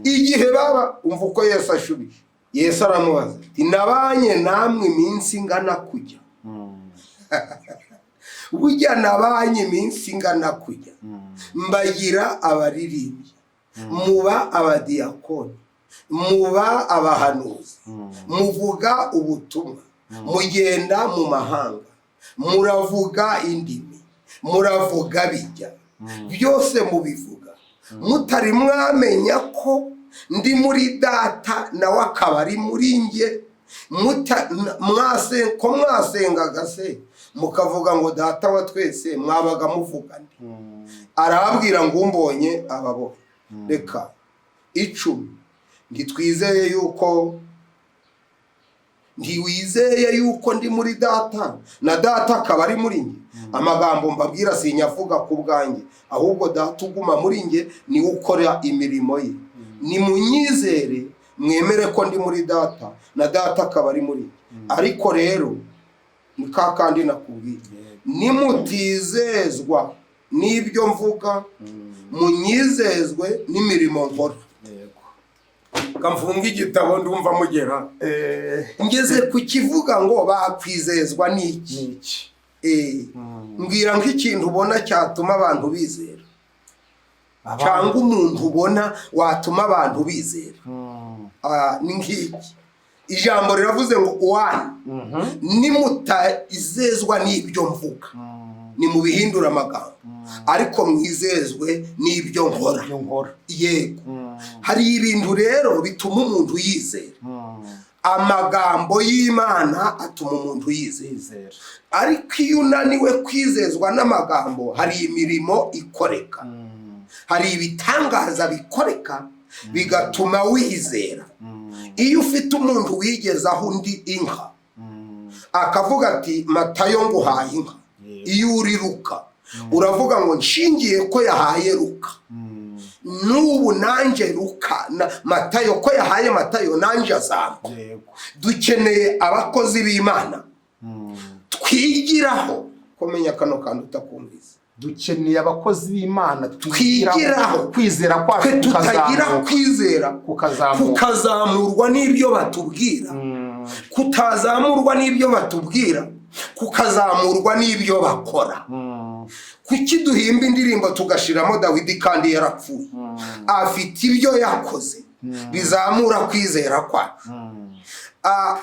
igihe baba, umva uko Yesu ashubije. Yesu aramubaza ati: "Nabanye namwe iminsi ingana kujya, burya nabanye iminsi ingana kujya, mbagira abaririmbyi, muba abadiyakoni, muba abahanuzi, muvuga ubutumwa, mugenda mu mahanga, muravuga indimi, muravuga bijya byose, mubivuga mutari mwamenya ko ndi muri Data nawe akaba ari muri njye. Ko mwasengaga se mukavuga ngo Data wa twese, mwabaga muvuga nde?" Arababwira ngo umbonye ababonye. Reka 10: Ntitwizeye yuko, ntiwizeye yuko ndi muri Data na Data akaba ari muri njye? Amagambo mbabwira sinyavuga ku bwanjye, ahubwo Data uguma muri njye niwe ukora imirimo ye. Nimunyizere, mwemere ko ndi muri Data na Data akaba ari muri njye. Ariko rero ni ka kandi nakubwiye: nimutizezwa n'ibyo mvuga, munyizezwe n'imirimo nkora. Kamfunga igitabo, ndumva mugera ngeze ku kivuga ngo bakwizezwa n'iki? Niki? Mbwira nk'ikintu ubona cyatuma abantu bizera, cyangwa umuntu ubona watuma abantu bizera. Ni nk'iki: ijambo riravuze ngo wani nimutizezwa n'ibyo mvuga, nimubihindure amagambo, ariko mwizezwe n'ibyo nkora. Ibyo nkora. Yego. Hari ibintu rero bituma umuntu yizera. Amagambo y'Imana atuma umuntu yizera. Yizera. Ariko iyo unaniwe kwizezwa n'amagambo, hari imirimo ikoreka, hari ibitangaza bikoreka bigatuma wizera. Iyo ufite umuntu wigezaho undi inka, akavuga ati: "Matayo, nguhaye inka," iyo uri Ruka uravuga ngo: "Nshingiye ko yahaye Ruka, n'ubu nanjye Ruka na Matayo, ko yahaye Matayo, nanjye azampa." Dukeneye abakozi b'Imana twigiraho. Kumenya kano kantu utakumvise. Dukeneye abakozi b'Imana twigiraho. Kwizera kwacu Twe tutagira kukazamuka. Kwizera kukazamuka. Kukazamurwa n'ibyo batubwira, kutazamurwa n'ibyo batubwira, kukazamurwa n'ibyo bakora. Kuki duhimba indirimbo tugashiramo Dawidi kandi yarapfuye? Afite ibyo yakoze bizamura kwizera kwacu.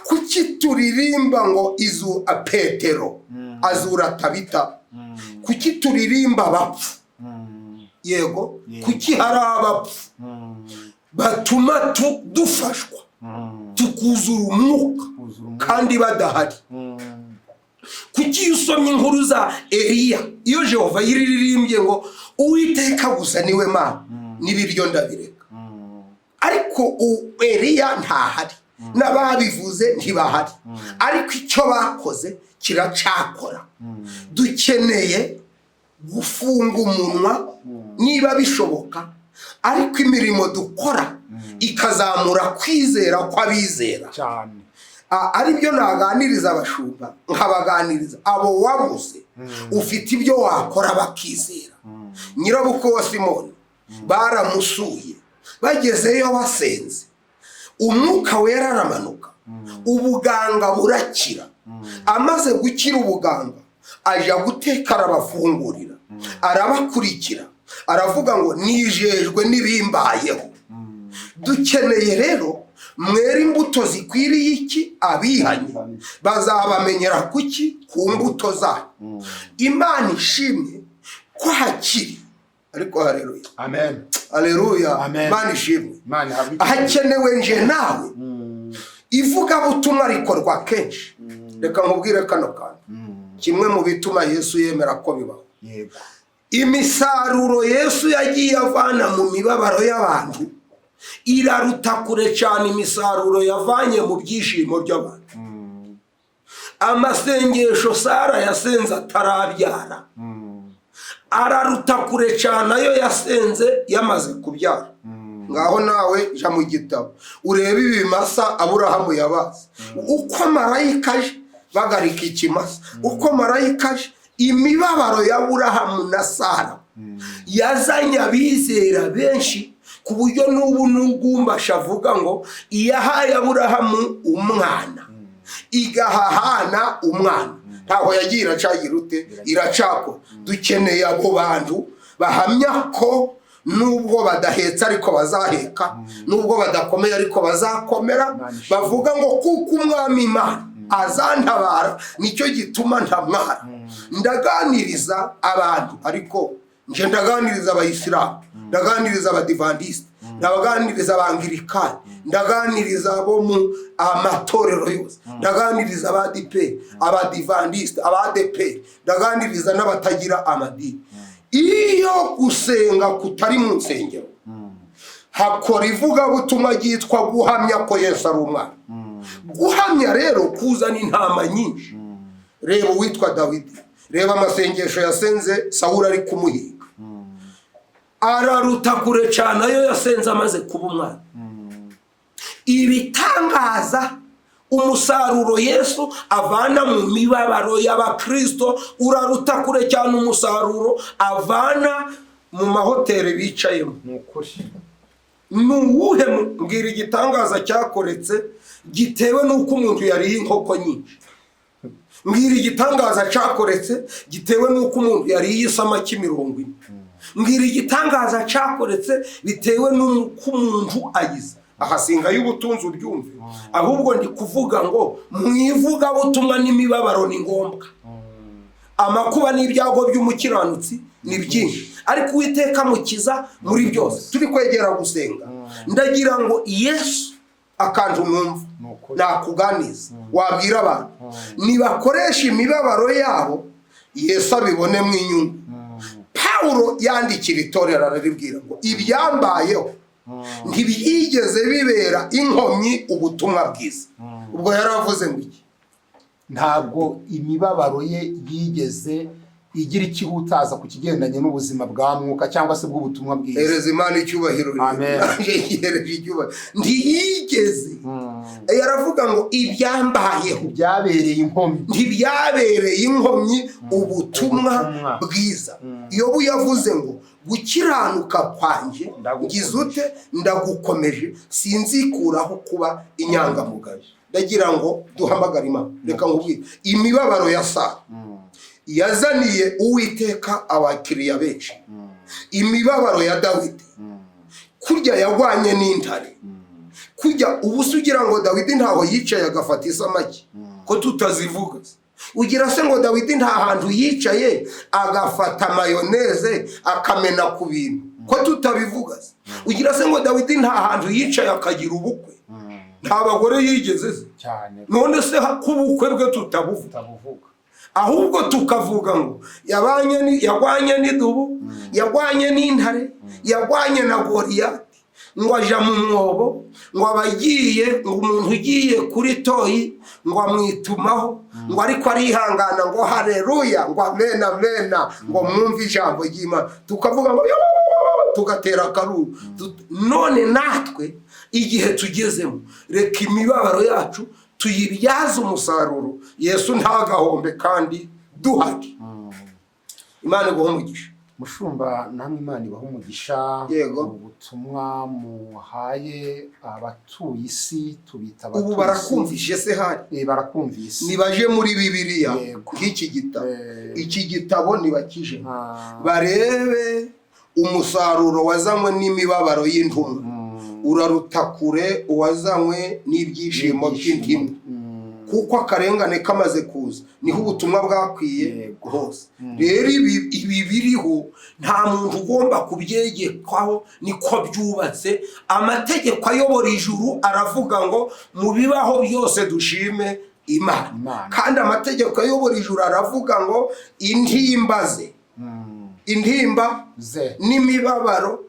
Kuki turirimba ngo izu Petero azura Tabita? Kuki turirimba abapfu? Yego, kuki hari abapfu batuma dufashwa tukuzura umwuka Kuzura umwuka. kandi badahari? Kuki iyo usomye inkuru za Eliya, iyo Jehova yiririmbye ngo: "Uwiteka gusa niwe Mana, n'ibiryo ndabireka," ariko Eliya ntahari, n'ababivuze ntibahari, ariko icyo bakoze kiracakora? Dukeneye gufunga umunwa niba bishoboka, ariko imirimo dukora ikazamura kwizera kw'abizera. Cyane. Aribyo naganiriza abashumba, nkabaganiriza abo wabuze. Ufite ibyo wakora bakizera. Nyirabukwe wa Simoni baramusuye, bagezeyo basenze, Umwuka Wera aramanuka, ubuganga burakira. Amaze gukira ubuganga, aja guteka, arabafungurira, arabakurikira, aravuga ngo: "Nijejwe n'ibimbayeho." Dukeneye rero mwera imbuto zikwiriye iki? Abihanye bazabamenyera kuki? Ku mbuto zayo. Imana ishimwe ko hakiri, ariko hareruya. Amen. Aleluya. Amen. Imana ishimwe. Imana ihabwe icyubahiro. Hakenewe nje nawe. Ivugabutumwa rikorwa kenshi. Reka nkubwire kano kantu, kimwe mu bituma Yesu yemera ko bibaho. Imisaruro Yesu yagiye avana mu mibabaro y'abantu iraruta kure cyane imisaruro yavanye mu byishimo by'abantu. Amasengesho Sara yasenze atarabyara araruta kure cyane ayo yasenze yamaze kubyara. Ngaho nawe jya mu gitabo urebe ibimasa Aburahamu yabaze, uko marayika aje bagarika ikimasa, uko marayika aje. Imibabaro ya Aburahamu na Sara yazanye abizera benshi, ku buryo n'ubu n'ugumbasha avuga ngo iyahaye Aburahamu umwana, igaha Hana umwana, ntaho yagiye, iracagira ute? Iracakora. Dukeneye abo bantu bahamya ko nubwo badahetse ariko bazaheka, nubwo badakomeye ariko bazakomera, bavuga ngo: "Kuko Umwami Imana azantabara, nicyo gituma ntamwara." Ndaganiriza abantu, ariko nje ndaganiriza Abayisilamu, ndaganiriza Abadivandisite, ndaganiriza Abangirikani, ndaganiriza abo mu amatorero yose, ndaganiriza Abadiperi, Abadivandisite, Abadeperi, ndaganiriza n'abatagira amadini. Iyo gusenga kutari mu nsengero, hakora ivugabutumwa ryitwa guhamya ko Yesu ari umwana. Guhamya rero kuzana intama nyinshi. Reba uwitwa Dawidi, reba amasengesho yasenze Sawuli ari kumuhiga, araruta kure cyane ayo yasenze amaze kuba umwana. Ibitangaza, umusaruro Yesu avana mu mibabaro y'abakristo uraruta kure cyane umusaruro avana mu mahoteli bicayemo. Ni ukuri. Ni uwuhe mbwira igitangaza cyakoretse gitewe n'uko umuntu yariye inkoko nyinshi? Mbwira igitangaza cyakoretse gitewe n'uko umuntu yariye isamaki 40. Mbwira igitangaza cyakoretse bitewe n'uko umuntu agize ahasinga y'ubutunzi. Ubyumve, ahubwo ndi kuvuga ngo mu ivugabutumwa n'imibabaro ni ngombwa. Amakuba n'ibyago by'umukiranutsi ni byinshi, ariko Uwiteka amukiza muri byose. Turi kwegera gusenga, ndagira ngo Yesu akantu mwumva Ni ukuri. nakuganiza, wabwira abantu nibakoresha imibabaro yabo, Yesu abibonemo inyungu. Pawulo yandikira itorero, araribwira ngo: "Ibyambayeho Ntibyigeze bibera inkomyi ubutumwa bwiza. Ubwo yaravuze ngo iki? Ntabwo imibabaro ye yigeze igira ikihutaza ku kigendanye n'ubuzima bwa mwuka cyangwa se bw'ubutumwa bwiza. Hereza Imana icyubahiro. Amen. Nanjye nyihereje icyubahiro. Ntiyigeze, yaravuga ngo ibyambayeho byabereye inkomyi, ntibyabereye inkomyi ubutumwa Ubutumwa. bwiza. Yobu yavuze ngo gukiranuka kwanjye Ndagukomeje. ngize ute? Ndagukomeje, sinzikuraho kuba inyangamugayo. Ndagira ngo duhamagare Imana. Reka nkubwire, imibabaro ya Sara yazaniye Uwiteka abakiriya benshi. Imibabaro ya Dawidi, kurya yagwanye n'intare, kurya ubusa, ugira ngo Dawidi ntaho yicaye agafata isamaki ko tutazivuga? Ugira se ngo Dawidi nta hantu yicaye agafata mayoneze akamena ku bintu ko tutabivuga se? Ugira se ngo Dawidi nta hantu yicaye akagira ubukwe, nta bagore yigeze se? Cyane. None se ko ubukwe bwe tutabuvuga? Tutabuvuga. Ahubwo tukavuga ngo yagwanye n'idubu, yagwanye n'intare, yagwanye na Goriyati, ngo aja mu mwobo, ngo abagiye, ngo umuntu ugiye kuri toyi ngo amwitumaho, ngo ariko arihangana, ngo hareruya, ngo amena amena, ngo mwumve ijambo ry'Imana, tukavuga ngo yooo, tugatera akaruru. None natwe igihe tugezemo, reka imibabaro yacu tuyibyaze umusaruro, Yesu ntagahombe kandi duhari. Imana iguhe umugisha. Mushumba, namwe Imana ibaha umugisha. Yego. Ubutumwa muhaye abatuye isi, tubita abatuye Ubu isi. Barakumvishe se hari? Barakumvise. Nibaje muri Bibiliya nk'iki gitabo, iki gitabo nibakije, barebe umusaruro wazanywe n'imibabaro y'intumwa uraruta kure uwazanywe n'ibyishimo by'intumwa, kuko akarengane kamaze kuza niho ubutumwa bwakwiye hose. Rero ibi biriho nta muntu ugomba kubyegekwaho, niko byubatse. Amategeko ayobora ijuru aravuga ngo mu bibaho byose dushime Imana. Imana. Kandi amategeko ayobora ijuru aravuga ngo intimba ze, intimba ze n'imibabaro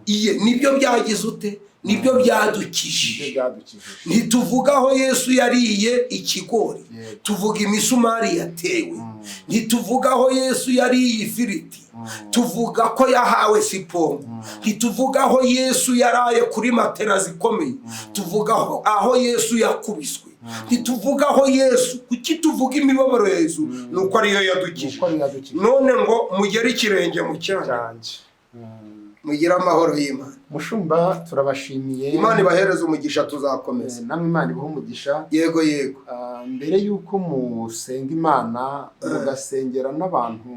iye nibyo byagize ute? Nibyo nibyo byadukijije. Byadukijije. Ntituvuga aho Yesu yariye ikigori, tuvuga imisumari yatewe. Ntituvuga aho Yesu yariye ifiriti, tuvuga ko yahawe sipongo. Ntituvuga aho Yesu yaraye kuri matera zikomeye, tuvuga aho Yesu yakubiswe. Ntituvuga aho Yesu, kuki tuvuga imibabaro ya Yesu? Ni uko ariyo yadukijije. Uko yadukijije. None ngo mugere ikirenge mu cyanjye. Cyanjye. Mugire amahoro y'Imana. Mushumba, turabashimiye. Imana ibahereze umugisha, tuzakomeza. Namwe Imana ibahe umugisha. Yego yego. Mbere y'uko musenga Imana, mugasengera n'abantu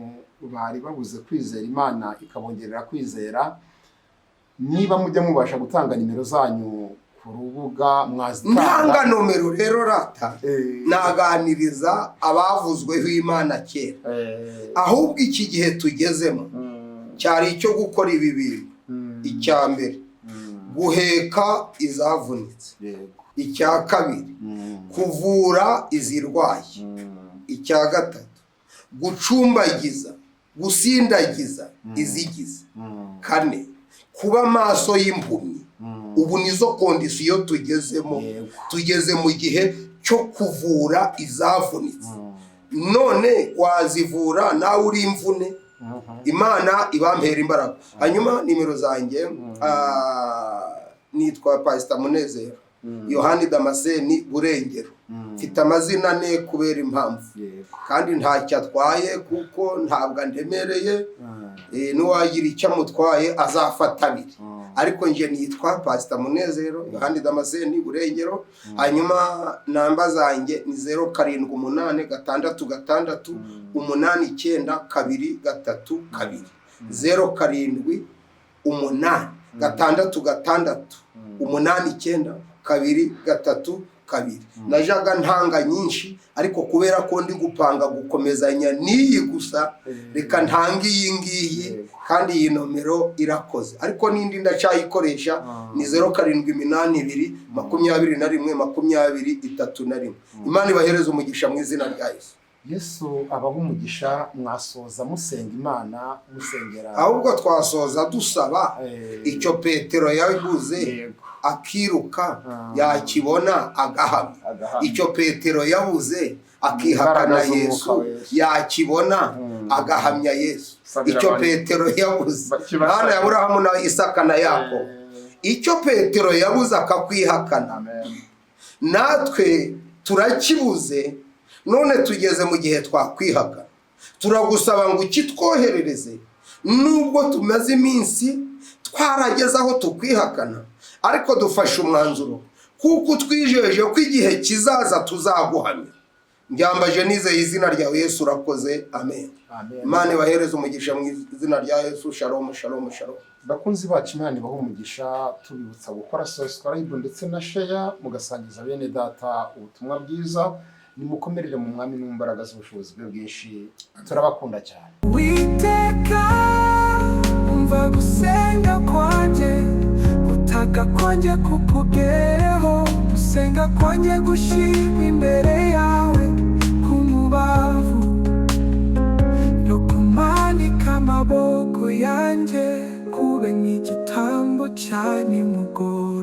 bari babuze kwizera, Imana ikabongerera kwizera, niba mujya mubasha gutanga nimero zanyu ku rubuga, mwazitanga. Ntanga nomero rero rata, naganiriza abavuzweho Imana kera. Ahubwo iki gihe tugezemo cyari icyo gukora ibi bintu. Icya mbere, guheka izavunitse. Icya kabiri, kuvura izirwaye. Icya gatatu, gucumbagiza, gusindagiza izigize. Kane, kuba amaso y'impumyi. Ubu nizo condition tugezemo. Tugeze mu gihe cyo kuvura izavunitse. None wazivura nawe uri imvune? Imana ibampera imbaraga. Hanyuma nimero zanjye, nitwa Pasita Munezero Yohani Damascene Burengero. Mfite amazina ane kubera impamvu, kandi ntacyo atwaye kuko ntabwo andemereye. N'uwagira icyo amutwaye azafata abiri, ariko njye nitwa Pasita Munezero Yohani Damascene Burengero. Hanyuma namba zanjye ni 07866689 232, 07866689 232. Najaga ntanga nyinshi, ariko kubera ko ndi gupanga gukomezanya n'iyi gusa, reka ntange iyi ngiyi. Kandi iyi nomero irakoze, ariko n'indi ndacyayikoresha, ni 0782212031. Imana ibahereze umugisha mu izina rya Yesu. Yesu abaha umugisha. Mwasoza musenga Imana, musengera. Ahubwo twasoza dusaba icyo Petero yabuze akiruka, yakibona agahamya. Agahamya. Icyo Petero yabuze akihakana Imbaraga z'Umwuka Yesu, Wera. yakibona agahamya Yesu. Sabira Icyo abantu. Petero yabuze, Bakibasabira. Mana ya Aburahamu na Isaka na Yakobo, icyo Petero yabuze akakwihakana, Amen. natwe turakibuze none tugeze mu gihe twakwihakana. Turagusaba ngo ukitwoherereze. Nubwo tumaze iminsi twarageze aho tukwihakana, ariko dufashe umwanzuro kuko utwijeje ko igihe kizaza tuzaguhamya. Mbyambaje nizeye izina ryawe Yesu. Urakoze, amen. Amen. Imana ibahereze umugisha mu izina rya Yesu. Shalom, shalom, shalom. Bakunzi bacu, Imana ibahe umugisha. Tubibutsa gukora subscribe ndetse na share, mugasangiza bene data ubutumwa bwiza. Nimukomerere mu Mwami no mu mbaraga z'ubushobozi bwe bwinshi. Turabakunda cyane. Uwiteka, umva gusenga kwanjye, gutaka kwanjye kukugereho, gusenga kwanjye gushimwa imbere yawe k'umubavu, no kumanika amaboko yanjye kube nk'igitambo cya nimugoroba.